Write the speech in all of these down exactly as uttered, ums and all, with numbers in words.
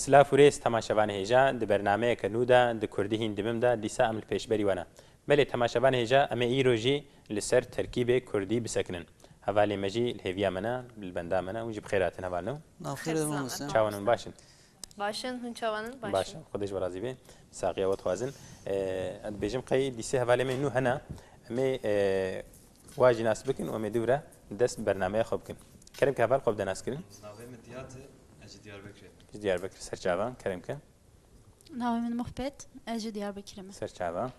Silav û rêz temaşevanê hêja, di bernameyeke nû de, di Kurdî hîn dimim de, dîsa em li pêşberî we ne. Belê temaşevanê hêja, em ê îro jî li ser terkîbê Kurdî bisekinin. Hevalê me jî li hêviya me ne, li benda me ne, hûn jî bi xêr hatin hevalno. Nav xêr be mamoste. Çawan hûn, baş in? Baş in, hûn çawan in? Baş in. Baş in, Xwedê ji we razî be. Saxiya we dixwazin. Ee, ez dibêjim qey dîsê hevalê me nû hene. Em ê, ee, wa jî nas bikin û em ê dû re dest bi bernameya xwe bikin. Kerem ke heval xwe bide naskirin. Navê min Diyat e, ez ji Diyarbekirê. Ji Diyarbekir, ser çavan, kerem ke. Navê min Muhbet, ez ji Diyarbekirê me. Ser çavan.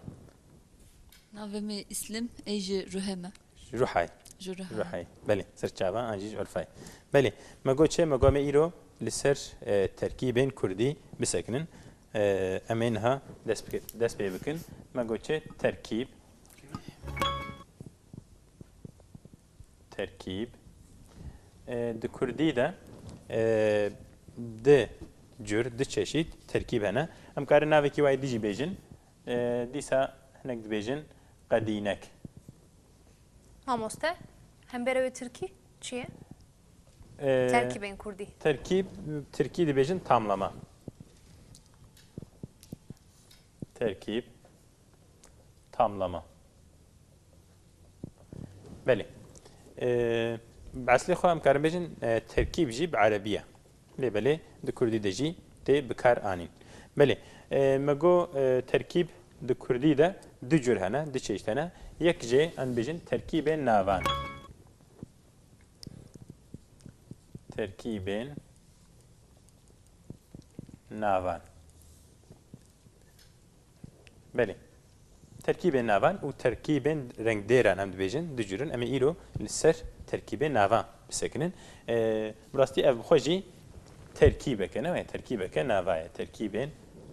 Navê min Îslim, ez ji Ruhê me. Ji Ruhay. Ji Ruhay. Ruhay. Belê, ser çavan, an jî ji Urfay. Belê, me got çi, me got em ê îro li ser, e, terkîbên Kurdî bisekinin. E, em ê niha dest bi-, dest pê bikin. Me got çi, terkîb. Terkîb. E, di Kurdî de, e, di cur, di çeşît terkîb hene. Em karin navekî wayê dî jî bêjin. E, dîsa hinek dibêjin qedînek. Mamoste, hemberê wê tirkî çi ye? E, Terkîbên kurdî. Terkîb, tirkî dibêjin tamlama. Terkîb, tamlama. Belê. Ee, bi eslê xwe em karin bêjin, e, terkîb jî bi erebî ye. Lê belê di kurdî de jî tê bi kar anîn. Belê. Ee, me got, e, terkîb di kurdî de du cur hene, du çeşit hene. Yek jê em bêjin terkîbên navan. Terkîbên navan. Belê. Terkîbên navan û terkîbên rengdêran em dibêjin, du cur in. Em ê îro li ser terkîbên navan bisekinin. Ee, bi rastî ev bi xwe jî terkîbek e, ne wê? Terkîbeke nava ye. Terkîbên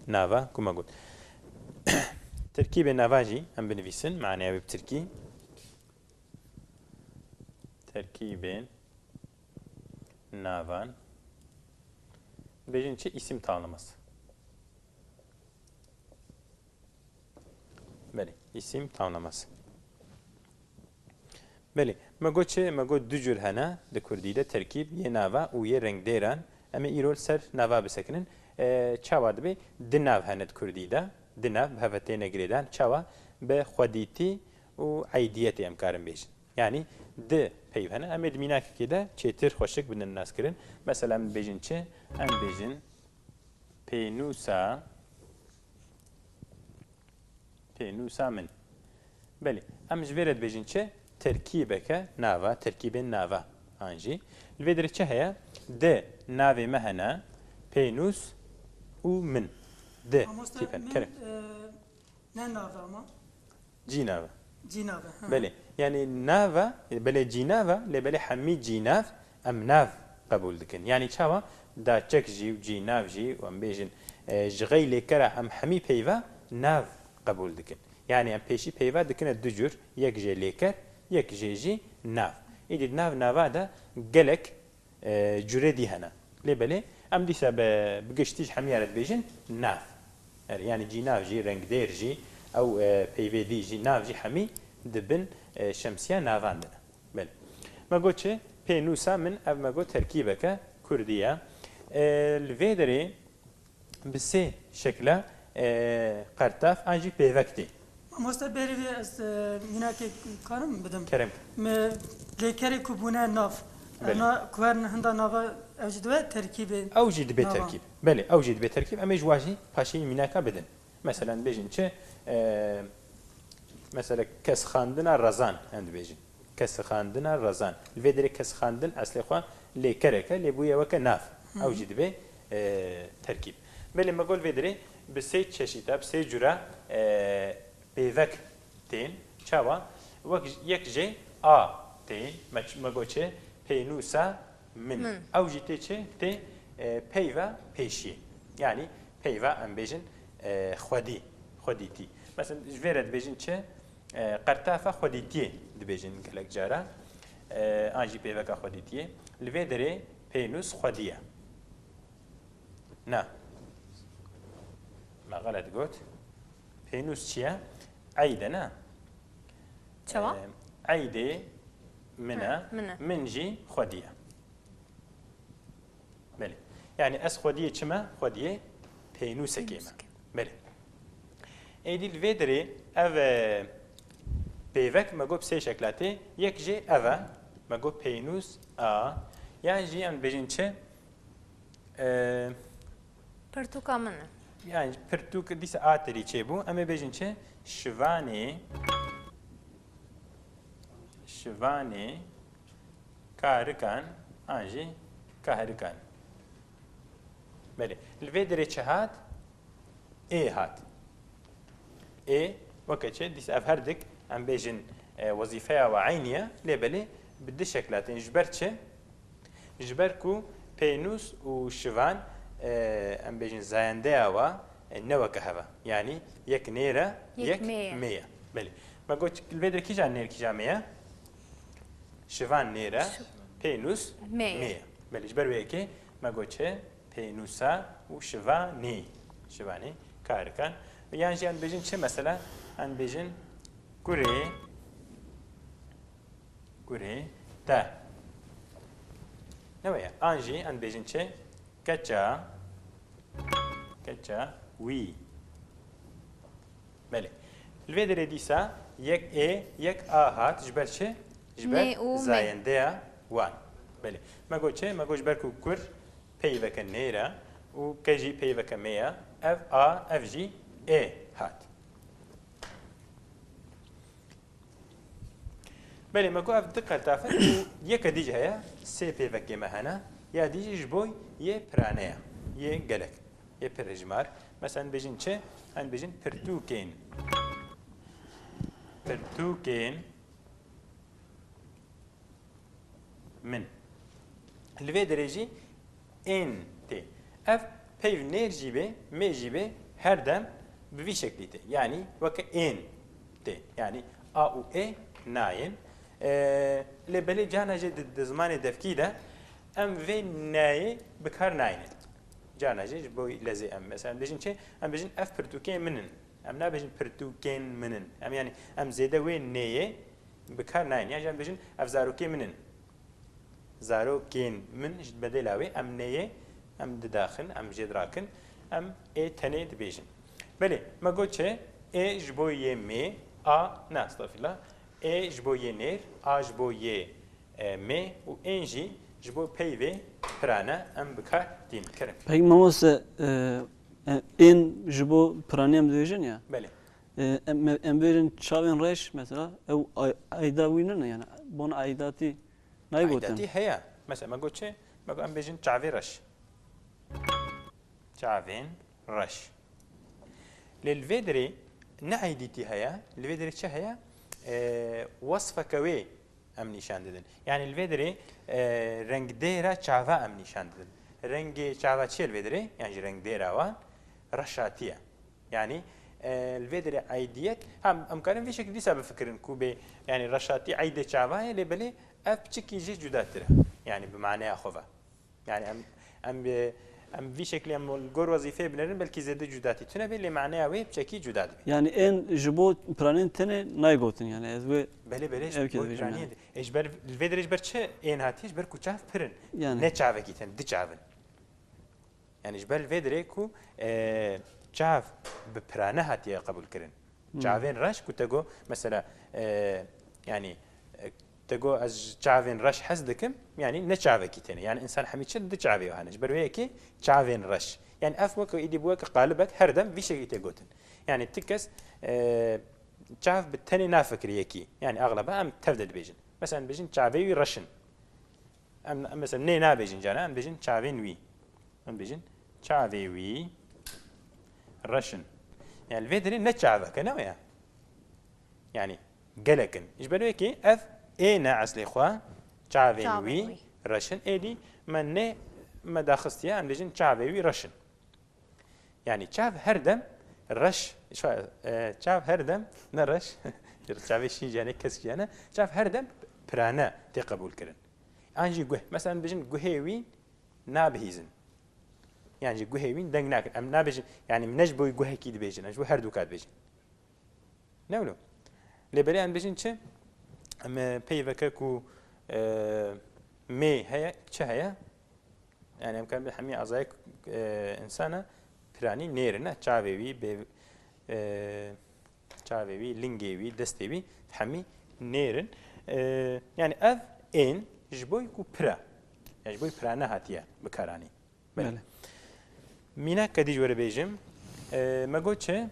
nava ku me got. Terkîbên navan jî em binivîsin, maneya wê bi tirkî. Terkîbên navan. Dibêjin çi? Îsim tamlaması. Belê, îsim tamlaması. Belê, me got çi? Me got du cur hene di kurdî de, terkîb, yê nava û yê rengdêran. Em ê îro li ser nava bisekinin. E, çawa dibe? Di nav hene di kurdî de. Di nav bi hev ve têne girêdan. Çawa? Bi xwedîtî û eydiyetê em karin bêjin. Yanî di peyv hene. Em ê di mînakekê de çêtir xweşik bidin naskirin. Mesela em dibêjin çi? Em dibêjin pênûsa, pênûsa min. Belê. Em ji vê re dibêjin çi? Terkîbeke nava, terkîbên nava an jî. Li vê derê çi heye? Di navê me hene, pênûs û min. Di tîp hene. Kerem. Ne nav e ama? Cînav e. Cînav e, hı. Belê. Yanî nav e, belê cînav e, lê belê hemî cînav em nav qebûl dikin. Yanî çawa? Daçek jî û cînav jî û em bêjin, e, ji xey lêkera em hemî peyva nav qebûl dikin. Yanî em pêşî peyva dikine du cur, yek jê lêker, yek jê jî nav. Îdî di nav nava de gelek e, curê dî hene. Lê belê, em dîsa bi, bi giştî ji hemiya re dibêjin nav. Er, yanî cînav jî, rengdêr jî, ew, e, peyvê dî jî, nav jî hemî di bin, e, şemsiya navan de ne. Belê. Me got çi? Pênûsa min, ev me got terkîbeke kurdî ye. E, li vê derê, bi sê şekla, e, qertaf an jî pêvek tê. Mamoste, berî vê ez, e, mînakê karim bidim? Kerem. Me lêkerê ku bûne nav. Belê. Na, ku her hinda nava ew jî dibe terkîbê. Ew jî dibe nava. Terkîb. Belê, ew jî dibe terkîb. Em ê ji wa jî paşî mînaka bidin. Meselen, bêjin çi? E, mesela, kesxandina rezan, em dibêjin. Kesixandina rezan. Li vê derê kesixandin eslê xwe lêkerek e, lê bûye weke nav. Hı hı. Ew jî dibê, e, terkîb. Belê me got vê derê bi sê çeşîta, bi sê cura, e, pêvek tên. Çawa? Wek j-, yek jê a tên. Me ç-, me got çi? Pênûsa min. Min. Ew jî tê çi? Tê, e, peyva pêşiyê. Yanî peyva em bêjin, e, xwedî, xwedîtî. Mesela ji vê re dibêjin çi? E, qertafa xwedîtiyê dibêjin gelek cara. E, an jî pêveka xwedîtiyê. Li vê derê pênûs xwedî ye. Na. Me xelet got. Pênûs çi ye? Eyd e, ne? Çawa? Ee, Eydê min e. Ha, min e. Min jî xwedî ye. Belê. Yani ez xwediyê çi me? Xwediyê pênûsekê me. Pênûsekê. Belê. Êdî li vê derê ev, e, pêvek me got bi sê şekla tê. Yek jê ev e. Me got pênûs a. Yan jî em bêjin çi? E, Pirtûka min e. Yani pirtûk dîsa a terî çêbû. Em ê bêjin çi? Şivanê, şivanê karikan an jî kahrikan. Belê. Li vê derê çi hat? Ê hat. Ê, weke çi? Dîsa ev her dik, em bêjin, e, wezîfeya we eynî ye, lê belê bi du şekla tên. Ji ber çi? Ji ber ku pênûs û şivan, e, em bêjin zayendeya we, e, ne weke hev e. Yanî yek nêr e, yek yek mê ye. Mê ye. Belê. Me got li vê derê kîjan nêr, kîjan mê ye? Şivan nêr e, pênûs mê ye. Belê, ji ber wê yekê me got çi? Pênûsa û şivanê. Şivanê karikan. Yan jî em bêjin çi mesela? Em bêjin kurê, kurê te. Ne weye? An jî em bêjin çi? Keça, keça wî. Belê. Li vê derê dîsa yek ê, yek a hat. Ji ber çi? Ji ber zayendeya wan. Belê. Me got çi? Me got ji ber ku kur peyveke nêr e û ke jî peyveke mê ye. Ev a, ev jî ê hat. Belê, me got ev du qeltaf in û yeke dî jî heye, sê pêvekê me hene. Ya dî jî ji bo yê pirane ye, yê gelek, yê pirhejmar. Mesela, em bêjin çi? Em bêjin pirtûkên. Pirtûkên min. Li vê derê jî ên tê. Ev peyv nêr jî bê, mê jî bê, her dem bi vî şeklî tê. Yanî weke ên tê. Yanî a û ê nayên. Ee, lê belê carna jî di, di zimanê devkî de em vê nayê bi kar nayînin. Carna jî ji bo lezê em. Mesela em bêjin çi? Em bêjin ev pirtûkên min in. Em nabêjin pirtûkên min in. Em, yanî, em zêde wê nêyê bi kar nayên. Yan jî em bêjin ev zarokê min in. Zarokên min ji bedêla wê em nêyê, em didaxin, em jê dirakin, em ê tenê dibêjin. Belê, me got çi? Ê ji bo yê mê, a, ne, estexfirullah. Ê ji bo yê nêr, a ji bo yê e, mê û ên jî ji bo peyvê pirane em bi kar tînin. Kerem. Peki mamoste, e, e, ên ji bo piranê em dibêjin ya? Belê. E, em, em bêjin çavên reş mesela, ew ay-, eyda wî nine yani, bon eydatî nayê gotin. Eydatî heye. Mesela me got çi? Me got em bêjin çavê reş. Çavên reş. Lê li vê derê ne eydîtî heye, li vê derê çi heye? E, wesfeke wê em nîşan didin. Yanî li vê derê, e, rengdêra çava em nîşan didin. Rengê çava çi ye li vê derê? Yan jî rengdêra wan reşatî ye. Yanî, e, li vê derê eydiyet, ha, em karin vî şekilî dîsa bifikirin ku bê, yanî reşatî eydê çava ye, lê belê ev piçikî jê cudatir e. Yanî bi maneya xwe ve. Yani em, em, e, em vî şeklî em li gor wezîfeyê binêrin, belkî zêde cudatî tune bê, lê maneya wê piçekî cuda dibe. Yani ên ji bo piranên tenê nayê gotin yani, ez wê Belê, belê, ev ji bo kez bêjim piraniyê yani. De. E, ji ber, li vê derê ji ber çi ên hatiye? Ji ber ku çav pir in. Yani. Ne çavekî tenê, du çav in. Yani ji ber li vê derê ku, e, çav bi pirane hatiye qebûl kirin. Hmm. Çavên reş ku te got, mesela, e, yani, e, te got, ez ji çavên reş hez dikim, yani ne çavekî tenê. Yani însan hemî çi du çavê hene. Ji ber wê yekê çavên reş. Yani ev weke êdî bû weke qalibek her dem vî şekî tê gotin. Yani ti kes, e, çav bi tenê nafikirî yekî. Yani axleba em tev de dibêjin. Mesela dibêjin çavê wî reş in. Em, em mesela nê nabêjin carna, em dibêjin çavên wî. Em dibêjin çavê wî reş in. Yani li vê derê ne çavek e, ne weye? Yani gelek in. Ji ber wê yekê ev ê ne eslê xwe, çavên Çavên wî wî. Reş in. Êdî me nê me daxistiye, em dibêjin çavê wî reş in. Yani çav her dem reş, şa-, e, çav her dem ne reş, çavê şîn jî hene, kesk jî hene, çav her dem pirane tê qebûl kirin. An jî guh. Mesela em dibêjin guhê wî nabihîzin. Yan jî guhê wî deng nakin. Em nabêjin, yanî em ne ji bo guhekî dibêjin, em ji bo her du ka dibêjin. Ne wilo? Lê belê em dibêjin çi? Em, e, peyveke ku, e, mê heye, çi heye? Yani em karin hemî azayek, e, insana piranî nêr in, ne? Çavê wî, bê, e, çavê wî, lingê wî, destê wî hemî nêr in. E, yani ev ên ji bo ku pira, yani ji bo pira nehatiye bikaranîn. Belê. Belê. Mînak kedî ji we re bêjim. E, me got çi?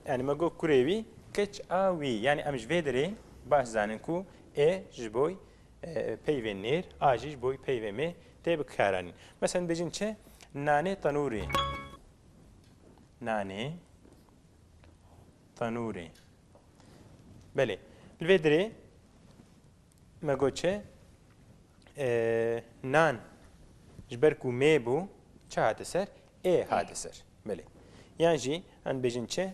Yani me got kurê wî, keç a wî. Yani em ji vê derê baş zanin ku ê ji bo, e, peyvê nêr, a jî ji bo peyvê mê tê bikaranîn. Mesela bêjin çi? Nanê tenûrê. Nanê tenûrê. Belê. Li vê derê me got çi? E, nan ji ber ku mê bû, çi hate ser? Ê hate ser. Belê. Yan jî em dibêjin çi?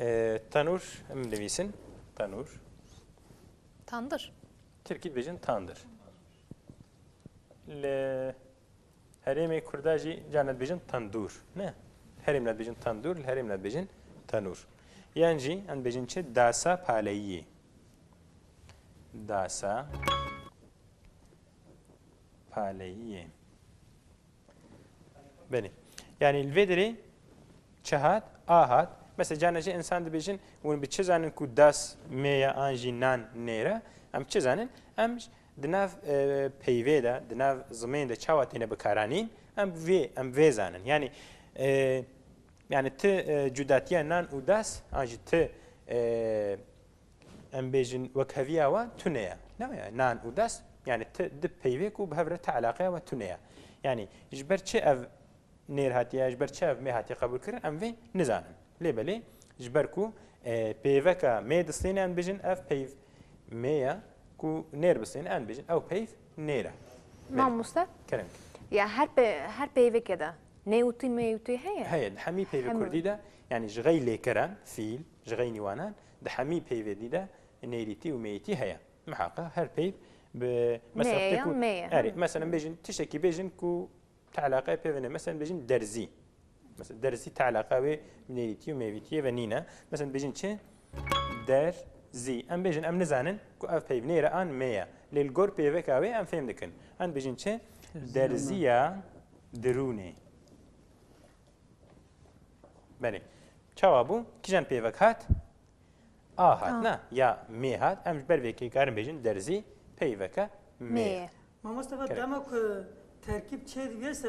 E, tenûr, em nivîsin. Tenûr. Tandır. Tirkî dibêjin tandır. Li herêmê Kurda jî carna dibêjin tendûr. Ne? Herêmna dibêjin tendûr, li herêmna dibêjin tenûr. Yan jî em dibêjin çi? Dasa paleyiyê. Dasa paleyiyê. Belê. Yani li vê derê çi hat? A hat. Mesela carna jî insan dibêjin, hûn bi çi zanin ku das mê ye an jî nan nêr e? Em çi zanin? Em di nav, e, peyvê de, di nav zimên de çawa têne bikaranîn? Em vê, em vê zanin. Yani, e, yani ti, e, cudatiya nan û das, an jî ti, e, em bêjin wekheviya we tune ye. Ne ye? Nan û das, yani ti di peyvê ku bi hev re ti eleqeya we tune ye. Yani ji ber çi ev nêr hatiye, ji ber çi ev mê hatiye qebûl kirin, em vê nizanin. Lê belê ji ber ku, e, peyveka mê distîne, em bêjin ev peyv mê ye, ku nêr bistîne, em bêjin ew peyv nêr e. Belê. Mamoste? Kerem. Ya her pe-, her peyvekê de nê û tî, mê û tî heye? Heye, di hemî peyvê Hemî. Kurdî de, yani ji xey lêkeran, fîl, ji xey nîwanan, di hemî peyvê dî de nêrîtî û mêyîtî heye. Miheqa her peyv bi, mesela, Nê tê ya, ku, mê ye. Erê, mesela, bêjin, tiştekî bêjin ku ti eleqeyê pê ve ne. Mesela, bêjin derzî. Mesela, derzî ti eleqa wê bi nêrîtî û mêvîtiyê ve nîne. Mesela, bêjin çi? Derzî. Em bêjin, em nizanin ku ev peyv nêr e an mê ye. Lê li gor peyveka wê em fêm dikin. Em bêjin çi? Derzî Derziya dirûnê. Belê. Çawa bû? Kîjan peyvek hat? A hat, A. Ne? Ya mê hat. Em ji ber vê kê karin bêjin derzî peyveke mê. Mê. Mamoste, va Kerem. Dema ku terkîb çêdibe se,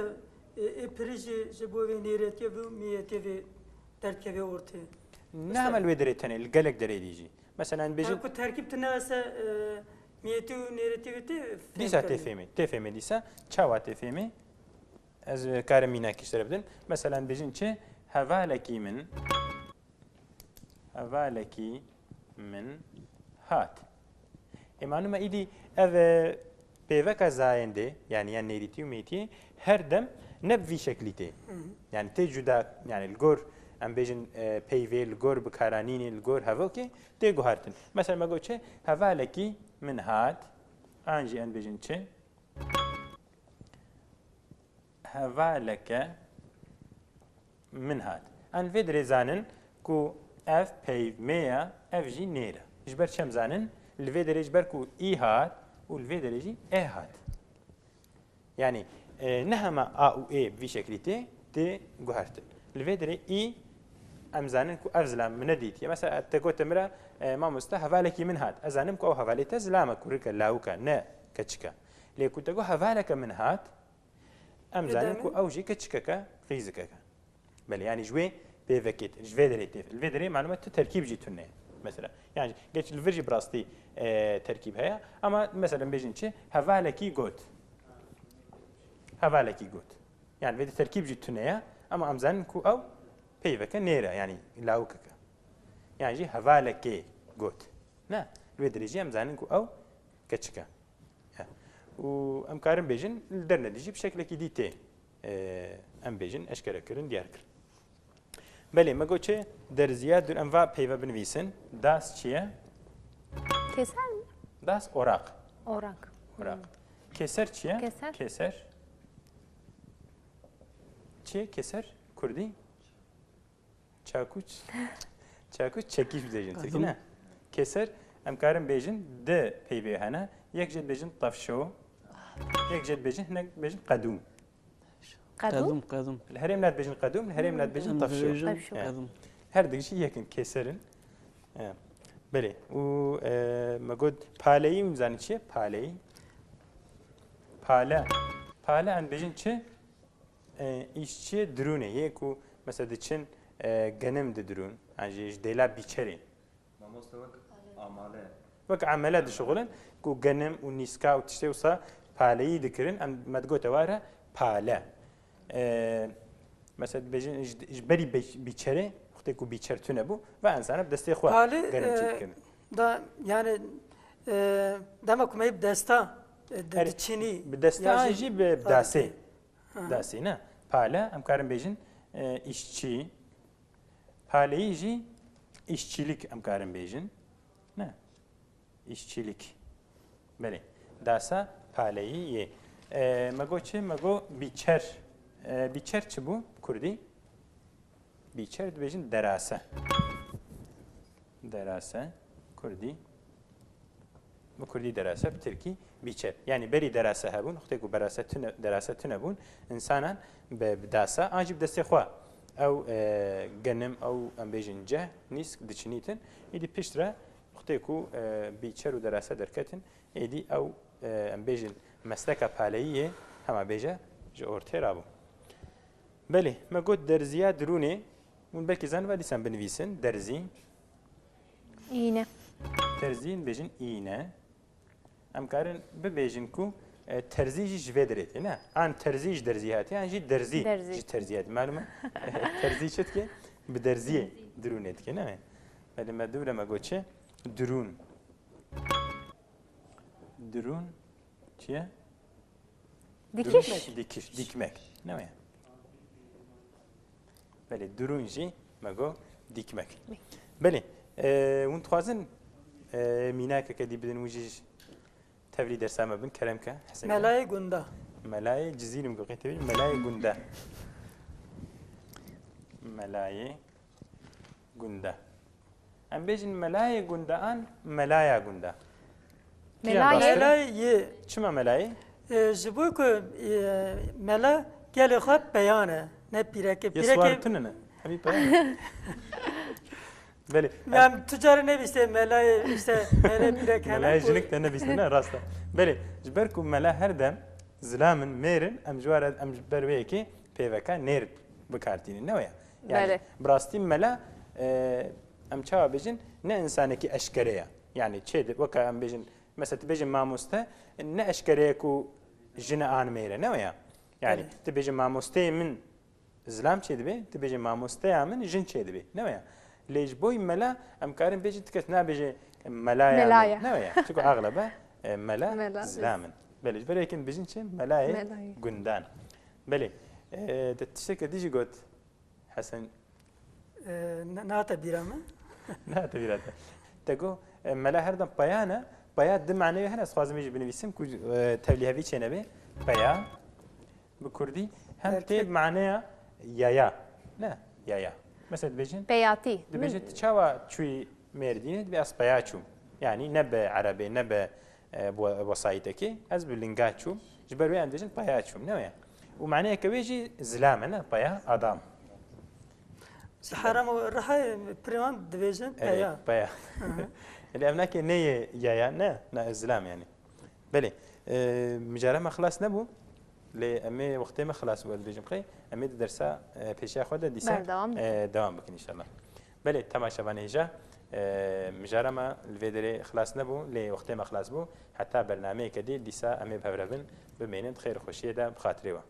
e, ê pirî jî ji bo vê nêretiyê ve û mêyetiyê ve derkeve ortê. Ne hema li wê derê tenê, li gelek derê dî jî. Mesela, em bêjin Ew ku terkîb tune se, e, mêyetî û nêretiyê ve tê fêm Dîsa tê kirin. Fêmê. Tê fêmê dîsa. Çawa tê fêmê? Ez, e, karim mînakî ji te re bidim. Mesela, em bêjin çi? Hevalekî min. Hevalekî min hat. Ê, malûm e, îdî ev, e, peyveka zayendê, yani ya nêrîtî û mêyîtiyê, her dem ne bi vî şeklî tê. Hı hı. Yani tê cuda, yani li gor, em bêjin, e, peyvê, li gor bikaranînê, li gor hevokê tê guhartin. Mesela me got çi? Hevalekî min hat, an jî em bêjin çi? Hevaleke min hat. Em vê dirê zanin ku ev peyv mê ye, ev jî nêr e. Ji ber çi em zanin? Li vê dirê ji ber ku î hat û li vê dirê jî e hat. Yani, e, ne hema a û ê bi vî şeklî tê, tê guhertin. Li vê dirê î em zanin ku ev zilam min nedîtiye. Mesela, te gote min re, e, mamoste, hevalekî min hat. Ez zanim ku ew hevalê te zilam e, kurik e, lawik e, ne keçik e. Lê ku te got hevaleke min hat, Em zanin ku ew jî keçikeke, qîzikeke. Belê, yanî ji wê pêvekê tê, ji vê derê tê. Li vê derê malûm e tu terkîb jî tune ye. Mesela, yanî geç li vir jî bi rastî, e, terkîb heye. Ama mesela bêjin çi? Hevalekî got. Hevalekî got. Yanî vê de terkîb jî tune ye. Ama em zanin ku ew peyveke nêr e, yanî lawikeke. Yanî jî hevalekê got. Ne, li vê derê jî em zanin ku ew keçik e. Ya. Û em karin bêjin, li dernedî jî bi şeklekî dî tê, e, em bêjin, eşkere kirin, diyar kirin. Belê, me got çi? Derziya, dur em va peyve binivîsin. Das çi ye? Keser mi? Das, orak. Orak. Orak. Hmm. Keser çi ye? Keser. Keser. Çê keser kurdî? Çakû ç-, çakû çekîş dibêjin tirkî, ne? Keser, em karin bêjin di peyvê hene. Yek jê dibêjin tavşo, yek jê dibêjin, hinek dibêjin qedûm. Qedûm? Qedûm, qedûm. Li herêmê dibêjin qedûm, li herêmê dibêjin tavşo. Tavşo. He. Qedûm. Her du jî yek in, keser in. He. Belê. Û, e, me got paleyî, em zanî çi ye? Paleyî. Pale. Pale em dibêjin çi? E, îşçiyê dirûnê. Yê ku mesela diçin, e, genim didirûn. An jî ji dêla bîçerê. Mamoste wek amale. Wek amele dişixulin ku genim û nîska û tiştê wisa paleyî dikirin. Em me digote ware pale. E, mesela dibêjin ji, ji berî be-, bîçerê, wextê ku bîçer tune bû, ve insana bi destê xwe Pale, genim çî e, dikirin. Da, yani, e, dema ku me bi desta, e, di-, Erê, diçinî, bi desta ya an jî, jî bi pale dasê. Aha. Dasê, ne? Pale, em karin bêjin, e, îşçî. Paleyî jî îşçilik em karin bêjin. Ne? Îşçilik. Belê. Dasa paleyî yê. E, me got çi? Me got bîçer. E, bîçer çi bû? Kurdî. Bîçer dibêjin derase. Derase. Kurdî. Bi kurdî derase, bi tirkî bîçer. Yanî berî derase hebûn, wextê ku berase tune, derase tune bûn, însanan bi, bi dasa, an jî bi destê xwe ew, e, genim, ew em bêjin ceh, nîsk diçinîtin. Îdî piştre wextê ku, e, bîçer û derase derketin, êdî ew, e, em bêjin mesleka paleyî yê hema bêje ji ortê rabû. Belê, me got derziya dirûnê, hûn belkî zaniba dîsan binivîsin, derzî. Îne. Terzî, bêjin îne. Em karin bibêjin ku, e, terzî jî ji vê derê tê, ne? An terzî ji derzî hatiye, an jî derzî Derzî. ji terzî hatiye. Malum e, terzî çi dike? Bi derziyê dirûnê dike, ne? Belê me dûre me got çi? Dirûn. Dirûn çi ye? Dikiş. Dirûn, dikiş, dikmek. Ne ye? Belê, dirûn jî me got dikmek. Belê, e, hûn dixwazin, e, mînakeke dî bidin, wî jî ji tevlî dersa me bin, kerem ke, Hesen ke. Melayê gunda. Melayê Cizîr im got, tevlî, melayê gunda. Melayê gunda. Em bêjin melayê gunda an melaya gunda? Kîjan Melayê. rast e? Melayê yê. Çima melayê? E, ji bo ku, e, mela gelê xwe peyan e, ne pîrek e. Yê Pîrek e. Swar tune ne? Hemî peyan e. Belê. Em tu carî nebîste melayê, işte, mele pîrek hene. Melayê jinik te nebîste, ne, rast e. Belê, ji ber ku mela her dem zilam in, mêr in, em ji were, em ji ber wê yekê pêveka nêr bi kar tînin, ne weye? Yani, Belê. bi rastî mela, e, em çawa bêjin, ne insanekî eşkere ye. Yani, çê de, weke em bêjin, mesela, tu bêjin mamoste, ne eşkere ye ku jin e an mêr e, ne weye? Yani, Belê. tu bêjin mamosteyê min zilam çê dibe, tu bêjin mamosteya min jin çê dibe, ne weye? Lê ji bo mela, em karin bêjin, tu kes nabêje melaya min, Melaya. ne weye? Çünkü axlebe, e, mela Mela. zilam in. Belê, ji ber yekê em bêjin çi? Melayê Melayê. gundan. Belê, e, te tiştekê dî jî got, Hesen. E, ne, nehate bîra min. Nehate bîra te. Te got, e, mela her dem peyan e. Peya du maneyê hene, ez dixwazim jî binivîsim ku, e, tevlî hevî çênebe. Peya, bi kurdî, hem Erkek. tê maneya yaya. Ne? Yaya. Mesela dibêjin, Peyatî. dibêjin, tu çawa çûyî Mêrdînê? Dibê ez peya çûm. Yani ne bi erebê, ne bi e, bi we-, wesayîtekê, ez bi linga çûm, ji ber wê em dibêjin peya çûm, ne weye? Û maneyeke wê jî zilam e, ne? Peya, adam. Ji herem û rihayê pirê wan dibêjin Erê, peya. peya. Hı hı. Lê ev nake neyê yaya, ne? Na, zilam yani. Belê, e, mijara me xilas nebû, lê em ê wextê me xilas bû, ez dibêjim qey, em ê di dersa, e, pêşiya xwe de dîsa, Berdewam dikin. e, dewam bikin inşallah. Belê, temaşevanê hêja, e, mijara me li vê derê xilas nebû, lê wextê me xilas bû. Heta bernameyeke dî, dîsa em ê bi hev re bin, bimînin di xêr û xweşiyê de, bi xatirê we.